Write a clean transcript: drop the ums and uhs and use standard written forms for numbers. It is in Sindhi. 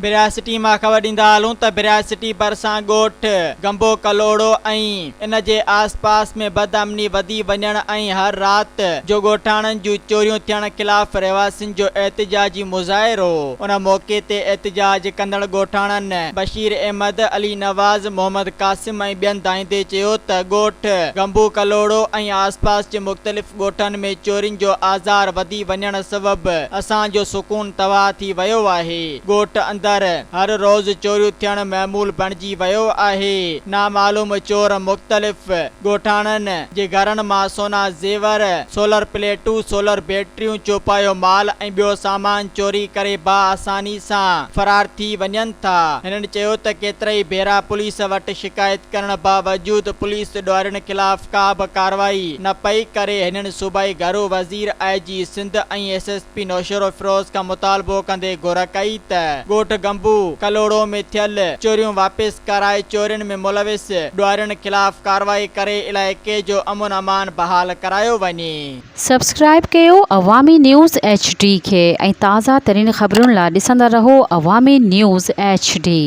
برياسٽي مان خبر ڏيندا هلون ته برياسٽي ڀرسان ڳوٺ گنبو ڪلهوڙو ۽ ان جي آس پاس ۾ بدامني وڌي وڃڻ ۽ هر رات جو ڳوٺاڻن جون چوريون ٿيڻ خلاف رهواسين جو احتجاجي مظاهرو ان موقعي تي احتجاج ڪندڙ ڳوٺاڻن بشير احمد، علي نواز، محمد قاسم ۽ ٻين دانهيندي چيو ته ڳوٺ گنبو ڪلهوڙو ۽ آس پاس جي مختلف ڳوٺن ۾ چورين جو آزار وڌي وڃڻ سبب اسان جو سڪون تباهه ٿي ويو آهي، ڳوٺ اندر هر روز چوريون ٿيڻ معمول بڻجي ويو آهي، نامعلوم چور مختلف ڳوٺاڻن جي گهرن مان سونا زيور، سولر پليٽون، سولر بيٽريون، چوپايو مال ۽ ٻيو سامان چوري ڪري باآساني سان فرار ٿي وڃن ٿا، هنن چيو ته ڪيترائي ڀيرا پوليس وٽ شڪايت ڪرڻ باوجود پوليس ڏوهارين خلاف ڪا به ڪارروائي نه پئي ڪري، هنن صوبائي گهرو وزير، I G Sindh ۽ S S P Naushahro Feroze کان مطالبو ڪندي گهر ڪئي ته ڳوٺ گنبو ڪلهوڙو ۾ ٿيل چوريون واپس ڪرائي چورين ۾ ملوث ڏوهارين خلاف ڪارروائي ڪري علائقي جو امن امان بحال ڪرايو وڃي. سبسڪرائيب ڪيو عوامي نيوز ايڇ ڊي کي ۽ تازه ترين خبرن لا ڏسندا رهو عوامي نيوز ايڇ ڊي.